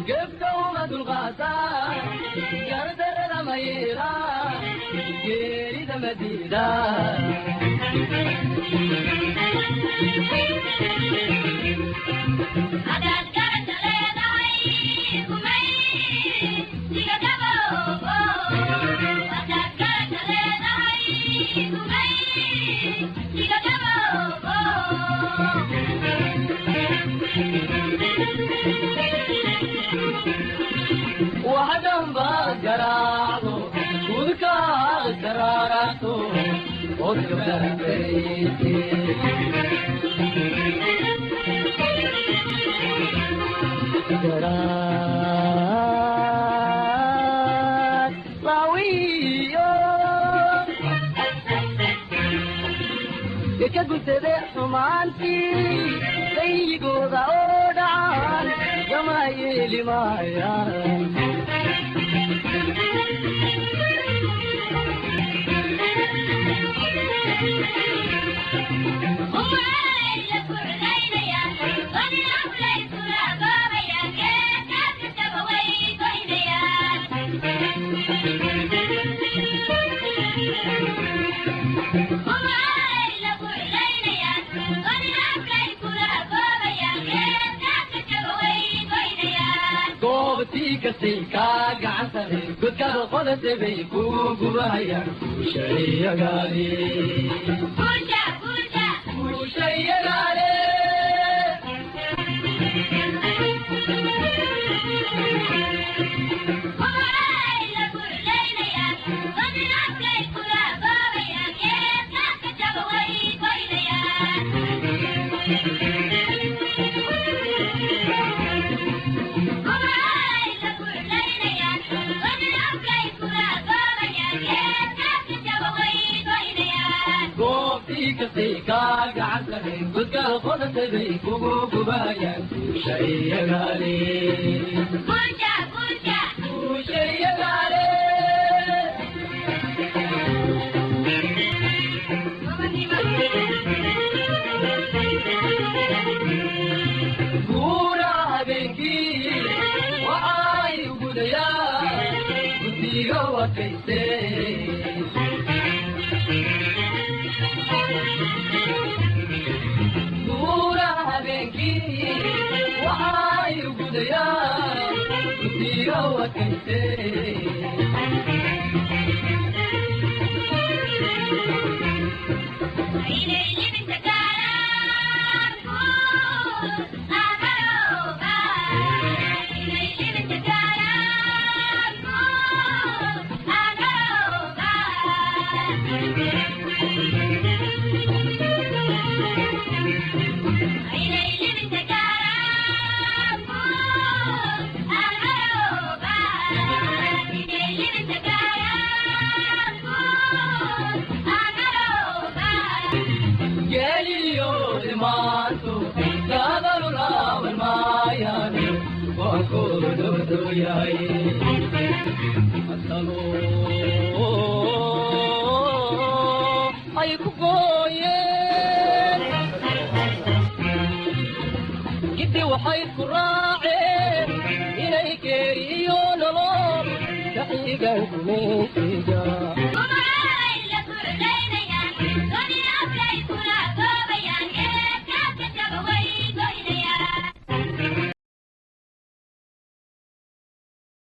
Gefka uma dulqaataa, gardarrada ma yeelaa, geerida ma diidaa. Hadaad garanta leedahay gumaysiga gaboobo. Hadaad garanta leedahay gumaysiga gaboobo. Waxdhan baad garaacdo, gudkaad garaarato, ood gabdhaha. Garaad laawiyo ka guntade xumaantii dayigooda oo dhacaan gama yeeli maayaan. Umay la kordhaynayaan, qani aflay kula goobayaan, geedkaas kastaba way goynayaan. Umay la kordhaynayaan, qani aflay kula goobayaan, geedkaas kastaba way goynayaan. Goobtii kastay kaa gacan sare, godkaada qodate bay kugu gubahayaan. Guushayagaale. Guusha, guusha. Guushayagaale. Umay la kordhaynayaan, qani aflay kula goobayaan, geedkaas kastaba way goynayaan. Umay la kordhaynayaan, qani aflay kula goobayaan, geedkaas kastaba way goynayaan. Goobtii kastay kaa gacan sare, godkaada qodate bay kugu gubahayaan. Guushayagaale. Guusha, guusha. Guushayagaale. Guura habeenkii waxay gudayaan guddiga wakayse. Guura habeenkii waxay gudayaan guddiga wakayse. Inay libinta gaaraan guul amarooba. Inay libinta gaaraan guul amarooba. Inay libinta gaaraan guul amarooba. Inay libinta gaaraan guul amarooba. Geliyo dhimaanto gaadalu laaban maayaan, waankoodu dhowdhow yahay. Asalo ay ku gooyeen giddi, waxay isku raaceen inay geeriyo nolol kaxigan gumaysiga. Umay la kordhaynayaan, qani aflay kula goobayaan.